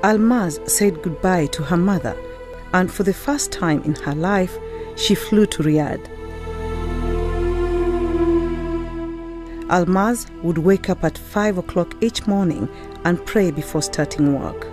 Almaz said goodbye to her mother, and for the first time in her life, she flew to Riyadh. Almaz would wake up at 5 o'clock each morning and pray before starting work.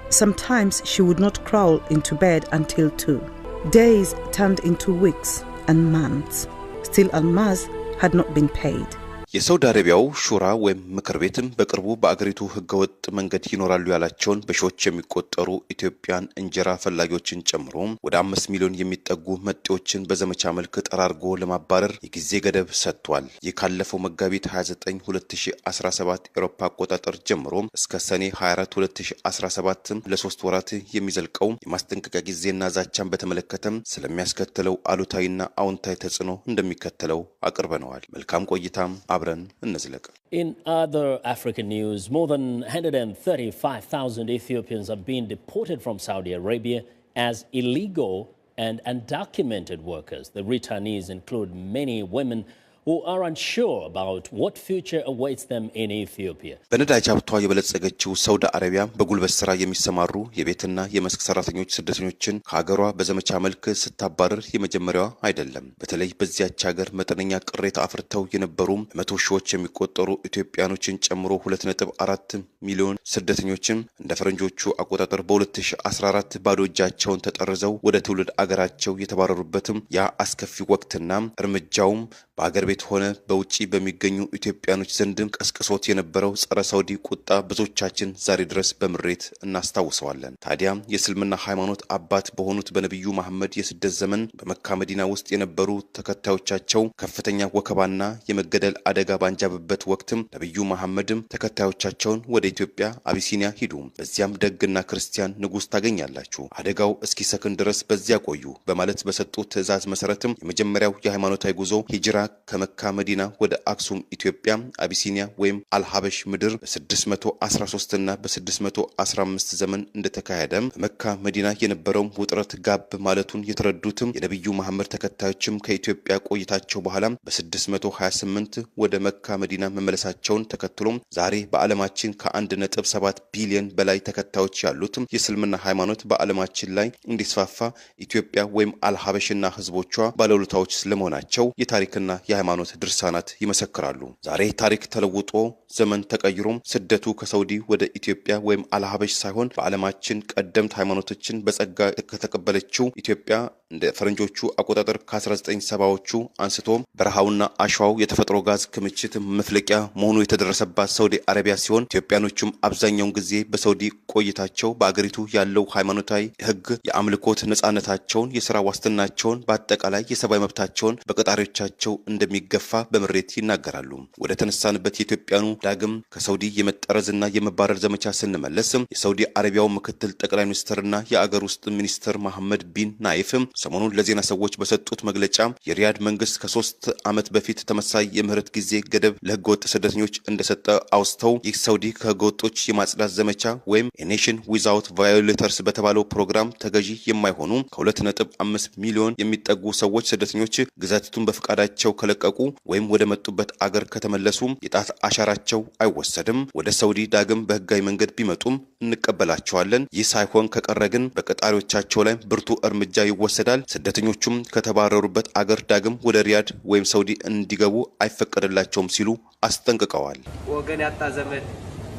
Sometimes she would not crawl into bed until 2. Days turned into weeks and months. Still, Almaz had not been paid. የሳውዲ አረቢያው ሹራ ወይም ምክር ቤትም በቅርቡ በአገሪቱ ህገወጥ መንገድ ይኖራሉ ያላቸውን በሺዎች የሚቆጠሩ ኢትዮጵያን እንጀራ ፈላጊዎችን ጨምሮ ወደ 5 ሚሊዮን የሚጠጉ መጤዎችን በዘመቻ መልክ ጠራርጎ ለማባረር የጊዜ ገደብ ሰጥቷል። ይህ ካለፈው መጋቢት 29 2017 ኤሮፓ አቆጣጠር ጀምሮ እስከ ሰኔ 24 2017 ለ3 ወራት የሚዘልቀው የማስጠንቀቂያ ጊዜና ዛቻን በተመለከተም ስለሚያስከትለው አሉታዊና አዎንታዊ ተጽዕኖ እንደሚከተለው አቅርበነዋል። መልካም ቆይታም አብረን እንዝለቅ። In other African news, more than 135,000 Ethiopians have been deported from Saudi Arabia as illegal and undocumented workers. The returnees include many women who are unsure about what future awaits them in Ethiopia. በነዳጅ ሀብቷ የበለጸገችው ሳውዲ አረቢያ በጉልበት ስራ የሚሰማሩ የቤትና የመስክ ሰራተኞች ስደተኞችን ከሀገሯ በዘመቻ መልክ ስታባረር የመጀመሪያዋ አይደለም። በተለይ በዚያች ሀገር መጠነኛ ቅሬታ አፍርተው የነበሩ በመቶ ሺዎች የሚቆጠሩ ኢትዮጵያኖችን ጨምሮ 2.4 ሚሊዮን ስደተኞችን እንደ ፈረንጆቹ አቆጣጠር በ2014 ባዶ እጃቸውን ተጠርዘው ወደ ትውልድ አገራቸው የተባረሩበትም ያ አስከፊ ወቅትና እርምጃውም በአገር ቤት ሆነ በውጪ በሚገኙ ኢትዮጵያኖች ዘንድ ቀስቅሶት የነበረው ጸረ ሳውዲ ቁጣ ብዙዎቻችን ዛሬ ድረስ በምሬት እናስታውሰዋለን። ታዲያ የእስልምና ሃይማኖት አባት በሆኑት በነቢዩ መሐመድ የስደት ዘመን በመካ መዲና ውስጥ የነበሩ ተከታዮቻቸው ከፍተኛ ወከባና የመገደል አደጋ ባንጃበበት ወቅትም ነቢዩ መሐመድም ተከታዮቻቸውን ወደ ኢትዮጵያ አቢሲኒያ ሂዱ፣ በዚያም ደግና ክርስቲያን ንጉሥ ታገኛላችሁ፣ አደጋው እስኪሰክን ድረስ በዚያ ቆዩ በማለት በሰጡት ትዕዛዝ መሰረትም የመጀመሪያው የሃይማኖታዊ ጉዞ ሂጅራ ከመካ መዲና ወደ አክሱም ኢትዮጵያ አቢሲኒያ ወይም አልሀበሽ ምድር በ613 እና በ615 ዘመን እንደተካሄደ በመካ መዲና የነበረው ውጥረት ጋብ ማለቱን የተረዱትም የነቢዩ መሐመድ ተከታዮችም ከኢትዮጵያ ቆይታቸው በኋላ በ628 ወደ መካ መዲና መመለሳቸውን ተከትሎም ዛሬ በዓለማችን ከ1.7 ቢሊዮን በላይ ተከታዮች ያሉት የእስልምና ሃይማኖት በዓለማችን ላይ እንዲስፋፋ ኢትዮጵያ ወይም አልሀበሽና ህዝቦቿ ባለውለታዎች ስለመሆናቸው የታሪክና የሃይማኖት ድርሳናት ይመሰክራሉ። ዛሬ ታሪክ ተለውጦ ዘመን ተቀይሮም ስደቱ ከሳውዲ ወደ ኢትዮጵያ ወይም አልሀበሽ ሳይሆን በዓለማችን ቀደምት ሃይማኖቶችን በጸጋ ከተቀበለችው ኢትዮጵያ እንደ ፈረንጆቹ አቆጣጠር ከ1970ዎቹ አንስቶ በረሃውና አሸዋው የተፈጥሮ ጋዝ ክምችት መፍለቂያ መሆኑ የተደረሰባት ሳውዲ አረቢያ ሲሆን ኢትዮጵያኖቹም አብዛኛውን ጊዜ በሳውዲ ቆይታቸው በአገሪቱ ያለው ሃይማኖታዊ ህግ የአምልኮት ነጻነታቸውን፣ የስራ ዋስትናቸውን፣ በአጠቃላይ የሰብአዊ መብታቸውን በቀጣሪዎቻቸው እንደሚገፋ በምሬት ይናገራሉ። ወደ ተነሳንበት የኢትዮጵያኑ ዳግም ከሳውዲ የመጠረዝና የመባረር ዘመቻ ስንመለስ የሳውዲ አረቢያው ምክትል ጠቅላይ ሚኒስትርና የአገር ውስጥ ሚኒስትር መሐመድ ቢን ናይፍ ሰሞኑን ለዜና ሰዎች በሰጡት መግለጫ የሪያድ መንግስት ከ3 ዓመት በፊት ተመሳሳይ የምህረት ጊዜ ገደብ ለህገወጥ ስደተኞች እንደሰጠ አውስተው ይህ ሳውዲ ከህገወጦች የማጽዳት ዘመቻ ወይም Nation Without Violators በተባለው ፕሮግራም ተገዢ የማይሆኑ ከ2.5 ሚሊዮን የሚጠጉ ሰዎች ስደተኞች ግዛቲቱን በፈቃዳቸው ከለቀቁ ወይም ወደ መጡበት አገር ከተመለሱ የጣት አሻራቸው አይወሰድም፣ ወደ ሳውዲ ዳግም በህጋዊ መንገድ ቢመጡም እንቀበላቸዋለን። ይህ ሳይሆን ከቀረ ግን በቀጣሪዎቻቸው ላይ ብርቱ እርምጃ ይወሰዳል። ስደተኞቹም ከተባረሩበት አገር ዳግም ወደ ሪያድ ወይም ሳውዲ እንዲገቡ አይፈቀድላቸውም ሲሉ አስጠንቅቀዋል። ወገን ያጣ ዘመድ፣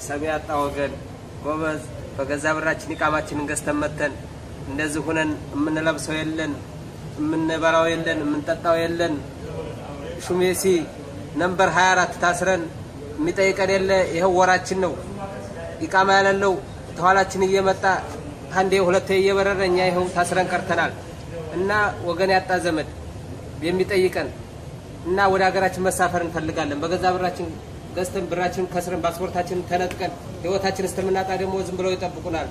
ሰሚ ያጣ ወገን፣ ጎበዝ በገዛ ብራችን ኢቃማችንን ገዝተን መተን እንደዚህ ሁነን የምንለብሰው የለን፣ የምንበላው የለን፣ የምንጠጣው የለን። ሹሜሲ number 24 ታስረን የሚጠይቀን የለ። ይኸው ወራችን ነው። ኢቃማ ያለለው ተኋላችን እየመጣ አንዴ ሁለቴ እየበረረ እኛ ይኸው ታስረን ቀርተናል። እና ወገን ያጣ ዘመድ የሚጠይቀን እና ወደ ሀገራችን መሳፈር እንፈልጋለን። በገዛ ብራችን ገዝተን ብራችን ከስረን ፓስፖርታችንን ተነጥቀን ህይወታችን እስከምናጣ ደግሞ ዝም ብለው ይጠብቁናል።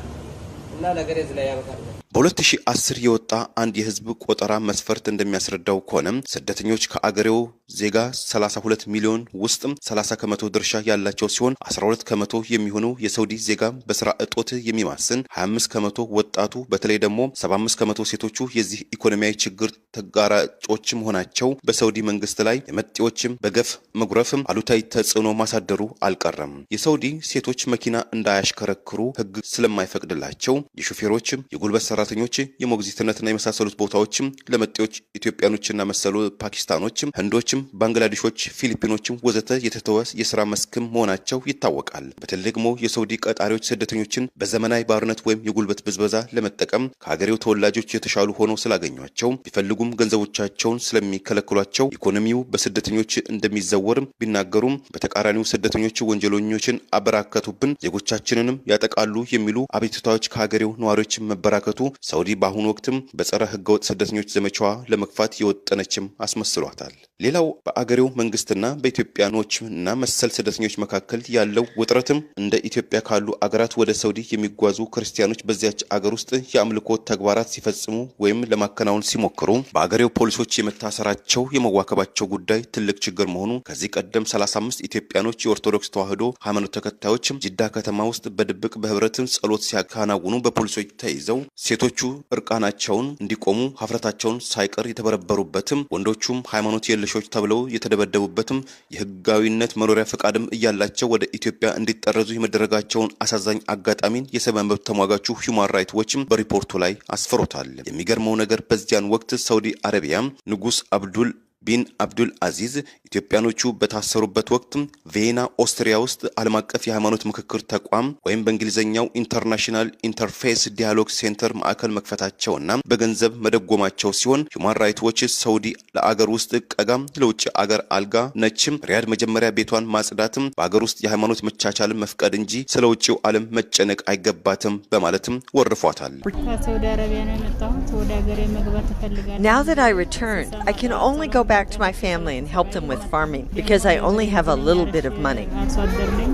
እና ነገር እዚህ ላይ ያበቃል። በ2010 የወጣ አንድ የህዝብ ቆጠራ መስፈርት እንደሚያስረዳው ከሆነ ስደተኞች ከአገሬው ዜጋ 32 ሚሊዮን ውስጥ 30% ድርሻ ያላቸው ሲሆን 12% የሚሆነው የሳውዲ ዜጋ በስራ እጦት የሚማስን፣ 25% ወጣቱ፣ በተለይ ደግሞ 75% ሴቶቹ የዚህ ኢኮኖሚያዊ ችግር ተጋራጮች መሆናቸው በሳውዲ መንግስት ላይ የመጤዎችም በገፍ መጉረፍም አሉታዊ ተጽዕኖ ማሳደሩ አልቀረም። የሳውዲ ሴቶች መኪና እንዳያሽከረክሩ ህግ ስለማይፈቅድላቸው የሾፌሮች፣ የጉልበት ሰራተኞች፣ የሞግዚትነትና የመሳሰሉት ቦታዎችም ለመጤዎች ኢትዮጵያኖችና መሰሉ ፓኪስታኖች፣ ህንዶችም፣ ባንግላዴሾች፣ ፊሊፒኖችም ወዘተ የተተወ የስራ መስክም መሆናቸው ይታወቃል። በተለይ ደግሞ የሳውዲ ቀጣሪዎች ስደተኞችን በዘመናዊ ባርነት ወይም የጉልበት ብዝበዛ ለመጠቀም ከሀገሬው ተወላጆች የተሻሉ ሆነው ስላገኟቸው ቢፈልጉም ገንዘቦቻቸውን ስለሚከለክሏቸው ኢኮኖሚው በስደተኞች እንደሚዘወር ቢናገሩም በተቃራኒው ስደተኞች ወንጀለኞችን አበራከቱብን፣ ዜጎቻችንንም ያጠቃሉ የሚሉ አቤቱታዎች ከሀገሬው ነዋሪዎች መበራከቱ ሳውዲ በአሁኑ ወቅትም በጸረ ህገወጥ ስደተኞች ዘመቻዋ ለመግፋት የወጠነችም አስመስሏታል። ሌላው በአገሬው መንግስትና በኢትዮጵያኖች እና መሰል ስደተኞች መካከል ያለው ውጥረትም እንደ ኢትዮጵያ ካሉ አገራት ወደ ሳውዲ የሚጓዙ ክርስቲያኖች በዚያች አገር ውስጥ የአምልኮ ተግባራት ሲፈጽሙ ወይም ለማከናወን ሲሞክሩ በአገሬው ፖሊሶች የመታሰራቸው የመዋከባቸው ጉዳይ ትልቅ ችግር መሆኑ ከዚህ ቀደም 35 ኢትዮጵያኖች የኦርቶዶክስ ተዋህዶ ሃይማኖት ተከታዮች ጅዳ ከተማ ውስጥ በድብቅ በህብረት ጸሎት ሲያከናውኑ በፖሊሶች ተይዘው ሴቶቹ እርቃናቸውን እንዲቆሙ ሀፍረታቸውን ሳይቀር የተበረበሩበትም፣ ወንዶቹም ሃይማኖት የለሾች ተብለው የተደበደቡበትም፣ የህጋዊነት መኖሪያ ፈቃድም እያላቸው ወደ ኢትዮጵያ እንዲጠረዙ የመደረጋቸውን አሳዛኝ አጋጣሚን የሰብአዊ መብት ተሟጋቹ ሂውማን ራይትስ ዎችም በሪፖርቱ ላይ አስፍሮታል። የሚገርመው ነገር በዚያን ወቅት ሳውዲ አረቢያ ንጉስ አብዱል ቢን አብዱል አዚዝ ኢትዮጵያኖቹ በታሰሩበት ወቅት ቪየና ኦስትሪያ ውስጥ ዓለም አቀፍ የሃይማኖት ምክክር ተቋም ወይም በእንግሊዝኛው International Interfaith Dialogue Center ማዕከል መክፈታቸውና በገንዘብ መደጎማቸው ሲሆን ሂውማን ራይትስ ዎች ሳውዲ ለአገር ውስጥ ቀጋም ለውጭ አገር አልጋ ነችም፣ ሪያድ መጀመሪያ ቤቷን ማጽዳትም በአገር ውስጥ የሃይማኖት መቻቻልን መፍቀድ እንጂ ስለ ውጭው ዓለም መጨነቅ አይገባትም በማለትም ወርፏታል። ከሳውዲ አረቢያ ነው የመጣሁት። ወደ ሀገሬ መግባት እፈልጋለሁ። Now that I returned, I can only go back to my family and help them with farming because I only have a little bit of money. አርሶ አደር ነኝ፣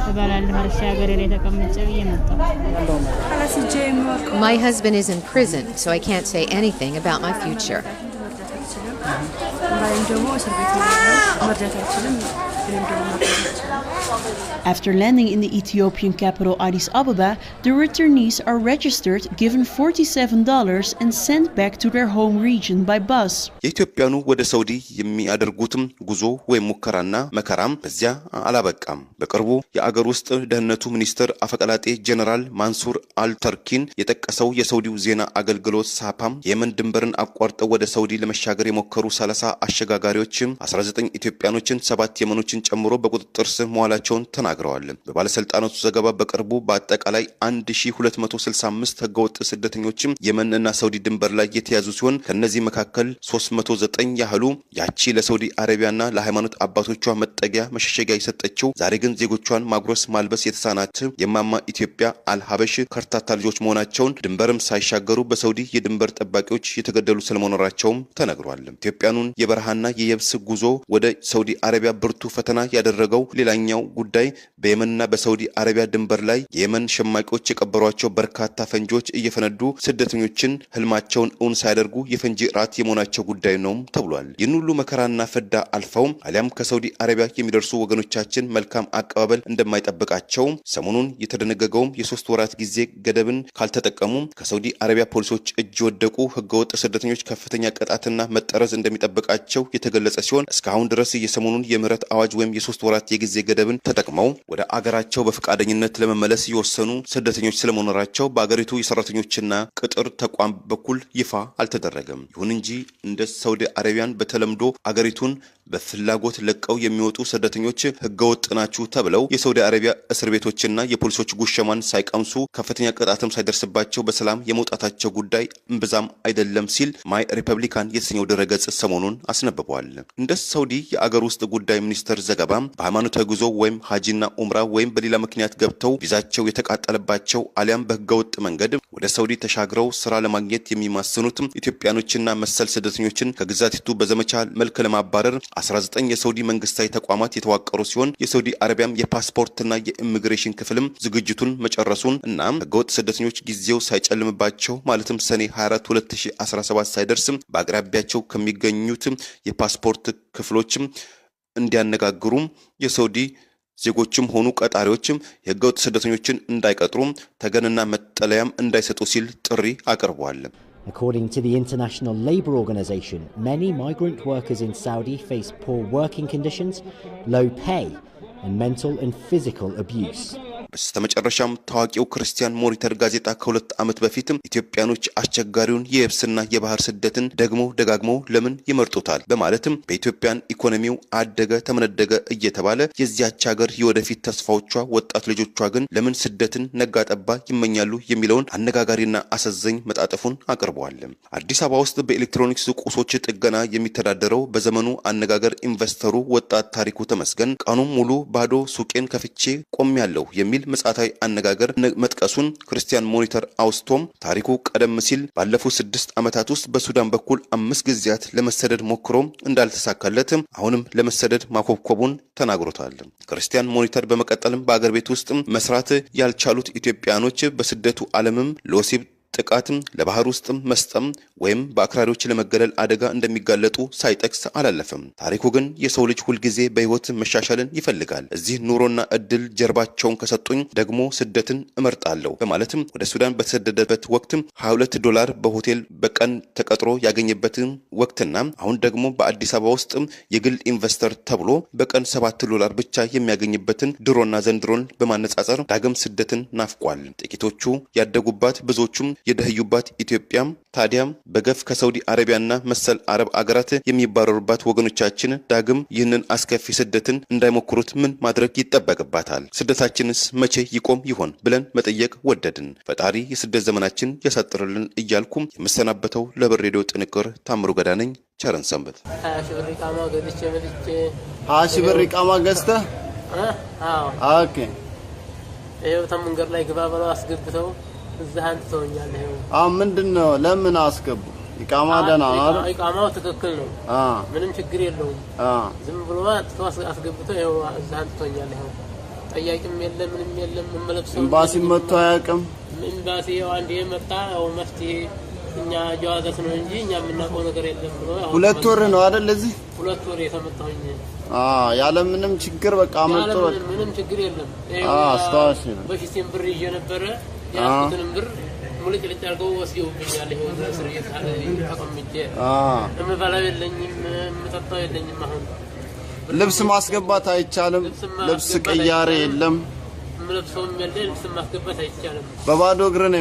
እበላለሁ። እርሻ ሀገሬ ላይ ተቀምጬ ብዬ መጣሁ። My husband is in prison, so I can't say anything about my future. ባሌም ደግሞ እስር ቤት ነው ያለው። መርዳት አይችልም። እኔም ደግሞ መርዳት አልችልም። After landing in the Ethiopian capital Addis Ababa, the returnees are registered, given $47 and sent back to their home region by bus. የኢትዮጵያኑ ወደ ሳውዲ የሚያደርጉትም ጉዞ ወይም ሙከራና መከራም በዚያ አላበቃም። በቅርቡ የአገር ውስጥ ደህንነቱ ሚኒስትር አፈቀላጤ ጀነራል ማንሱር አልተርኪን የጠቀሰው የሳውዲው ዜና አገልግሎት ሳፓም የየመን ድንበርን አቋርጠው ወደ ሳውዲ ለመሻገር የሞከሩ 30 አሸጋጋሪዎችም 19 ኢትዮጵያኖችን፣ 7 የመኖችን ጨምሮ በቁጥጥር ስር መዋላቸውን ተናግረዋል። በባለስልጣናቱ ዘገባ በቅርቡ በአጠቃላይ 1265 ህገወጥ ስደተኞችም የመን እና ሳውዲ ድንበር ላይ የተያዙ ሲሆን ከነዚህ መካከል 309 ያህሉ ያቺ ለሳውዲ አረቢያና ለሃይማኖት አባቶቿ መጠጊያ መሸሸጊያ የሰጠችው፣ ዛሬ ግን ዜጎቿን ማጉረስ ማልበስ የተሳናት የማማ ኢትዮጵያ አልሀበሽ ከርታታ ልጆች መሆናቸውን፣ ድንበርም ሳይሻገሩ በሳውዲ የድንበር ጠባቂዎች የተገደሉ ስለመኖራቸውም ተነግሯል። ኢትዮጵያኑን የበረሃና የየብስ ጉዞ ወደ ሳውዲ አረቢያ ብርቱ ፈተና ያደረገው ሌላኛው ጉዳይ በየመንና በሳውዲ አረቢያ ድንበር ላይ የየመን ሸማቂዎች የቀበሯቸው በርካታ ፈንጂዎች እየፈነዱ ስደተኞችን ህልማቸውን እውን ሳያደርጉ የፈንጂ ራት የመሆናቸው ጉዳይ ነውም ተብሏል። ይህን ሁሉ መከራና ፍዳ አልፈው አሊያም ከሳውዲ አረቢያ የሚደርሱ ወገኖቻችን መልካም አቀባበል እንደማይጠብቃቸው፣ ሰሞኑን የተደነገገውም የ3 ወራት ጊዜ ገደብን ካልተጠቀሙ ከሳውዲ አረቢያ ፖሊሶች እጅ የወደቁ ህገወጥ ስደተኞች ከፍተኛ ቅጣትና መጠረዝ እንደሚጠብቃቸው የተገለጸ ሲሆን እስካሁን ድረስ የሰሞኑን የምህረት አዋጅ ወይም የ3 ወራት የጊዜ ገደብን ተጠቅመው ወደ አገራቸው በፈቃደኝነት ለመመለስ የወሰኑ ስደተኞች ስለመኖራቸው በአገሪቱ የሰራተኞችና ቅጥር ተቋም በኩል ይፋ አልተደረገም። ይሁን እንጂ እንደ ሳውዲ አረቢያን በተለምዶ አገሪቱን በፍላጎት ለቀው የሚወጡ ስደተኞች ህገወጥ ናችሁ ተብለው የሳውዲ አረቢያ እስር ቤቶችና የፖሊሶች ጉሸማን ሳይቀምሱ፣ ከፍተኛ ቅጣትም ሳይደርስባቸው በሰላም የመውጣታቸው ጉዳይ እምብዛም አይደለም ሲል ማይ ሪፐብሊካን የተሰኘው ድረገጽ ሰሞኑን አስነብቧል። እንደ ሳውዲ የአገር ውስጥ ጉዳይ ሚኒስትር ሞኒተር ዘገባ በሃይማኖታዊ ጉዞ ወይም ሀጂና ኡምራ ወይም በሌላ ምክንያት ገብተው ቪዛቸው የተቃጠለባቸው አሊያም በህገወጥ መንገድ ወደ ሳውዲ ተሻግረው ስራ ለማግኘት የሚማስኑት ኢትዮጵያኖችና መሰል ስደተኞችን ከግዛቲቱ በዘመቻ መልክ ለማባረር 19 የሳውዲ መንግስታዊ ተቋማት የተዋቀሩ ሲሆን የሳውዲ አረቢያም የፓስፖርትና የኢሚግሬሽን ክፍልም ዝግጅቱን መጨረሱን እና ህገወጥ ስደተኞች ጊዜው ሳይጨልምባቸው ማለትም ሰኔ 24 2017 ሳይደርስ በአቅራቢያቸው ከሚገኙት የፓስፖርት ክፍሎችም እንዲያነጋግሩ የሳውዲ ዜጎችም ሆኑ ቀጣሪዎችም የህገወጥ ስደተኞችን እንዳይቀጥሩ ተገንና መጠለያም እንዳይሰጡ ሲል ጥሪ አቅርቧል። According to the International Labour Organization, many migrant workers in Saudi face poor working conditions, low pay, and mental and physical abuse. በስተመጨረሻም ታዋቂው ክርስቲያን ሞኒተር ጋዜጣ ከ2 ዓመት በፊት ኢትዮጵያኖች አስቸጋሪውን የየብስና የባህር ስደትን ደግሞ ደጋግሞ ለምን ይመርጡታል በማለትም በኢትዮጵያን ኢኮኖሚው አደገ ተመነደገ እየተባለ የዚያች ሀገር የወደፊት ተስፋዎቿ ወጣት ልጆቿ ግን ለምን ስደትን ነጋጠባ ይመኛሉ የሚለውን አነጋጋሪና አሳዛኝ መጣጥፉን አቅርበዋል። አዲስ አበባ ውስጥ በኤሌክትሮኒክስ ቁሶች ጥገና የሚተዳደረው በዘመኑ አነጋገር ኢንቨስተሩ ወጣት ታሪኩ ተመስገን ቀኑን ሙሉ ባዶ ሱቄን ከፍቼ ቆሜያለሁ የሚል መጻታዊ አነጋገር መጥቀሱን ክርስቲያን ሞኒተር አውስቶም ታሪኩ ቀደም ሲል ባለፉት 6 ዓመታት ውስጥ በሱዳን በኩል 5 ጊዜያት ለመሰደድ ሞክሮ እንዳልተሳካለት አሁንም ለመሰደድ ማኮብኮቡን ተናግሮታል። ክርስቲያን ሞኒተር በመቀጠልም በአገር ቤት ውስጥ መስራት ያልቻሉት ኢትዮጵያኖች በስደቱ ዓለምም ለወሲብ ጥቃትም ለባህር ውስጥ መስጠም ወይም በአክራሪዎች ለመገለል አደጋ እንደሚጋለጡ ሳይጠቅስ አላለፈም። ታሪኩ ግን የሰው ልጅ ሁል ጊዜ በህይወት መሻሻልን ይፈልጋል። እዚህ ኑሮና እድል ጀርባቸውን ከሰጡኝ ደግሞ ስደትን እመርጣለሁ በማለትም ወደ ሱዳን በተሰደደበት ወቅት $22 በሆቴል በቀን ተቀጥሮ ያገኘበት ወቅትና አሁን ደግሞ በአዲስ አበባ ውስጥ የግል ኢንቨስተር ተብሎ በቀን $7 ብቻ የሚያገኝበትን ድሮና ዘንድሮን በማነጻጸር ዳግም ስደትን ናፍቋል። ጥቂቶቹ ያደጉባት ብዙዎቹም የደህዩባት ኢትዮጵያም ታዲያም በገፍ ከሳውዲ አረቢያና መሰል አረብ አገራት የሚባረሩባት ወገኖቻችን ዳግም ይህንን አስከፊ ስደትን እንዳይሞክሩት ምን ማድረግ ይጠበቅባታል? ስደታችንስ መቼ ይቆም ይሆን ብለን መጠየቅ ወደድን። ፈጣሪ የስደት ዘመናችን ያሳጥርልን እያልኩ የምሰናበተው ለብር ሬዲዮ ጥንቅር ታምሩ ገዳ ነኝ። ቸርን ሰንበት። 20 ሺህ ብር ኢቃማ ገዝቼ መጥቼ 20 ሺህ ብር ኢቃማ ገዝተህ? አዎ። Okay። ይኸው ተመንገድ ላይ ግባ ብለው አስገብተው እዛ አንተውኛል። ይኸው አሁን ምንድነው ለምን አስገቡ? ኢቃማ ደህና ነው አይደል? ኢቃማው ትክክል ነው። ምንም ችግር የለውም። ዝም ብሎ አስገብተው ይኸው እዛ አንተውኛል። ይኸው ጠያቂም የለም ምንም የለም። መለብሰው ኤምባሲ መጥቶ አያውቅም። ኤምባሲ ያው አንዴ መጣ። ያው መፍትሄ እኛ ጀዋዘት ነው እንጂ እኛ የምናውቀው ነገር የለም ብሎ ያው 2 ወር ነው አይደል? እዚህ 2 ወር የተመጣሁኝ። ያለ ምንም ችግር በቃ አመጣው። ምንም ችግር የለም። አስታውሽ ነው በፊትም ብር ይዤ ነበረ። ያስኩትንም ብር ሙልጭ ልጭ አድርገው ወስደውብኛል። ይኸው እስር ቤት ተቀምጬ እምበላው የለኝም፣ የምጠጣው የለኝም። አሁን ልብስ ማስገባት አይቻልም። ልብስ ቅያሬ የለም። የምለብሰውም የለ፣ ልብስ ማስገባት አይቻልም። በባዶ እግር ነው።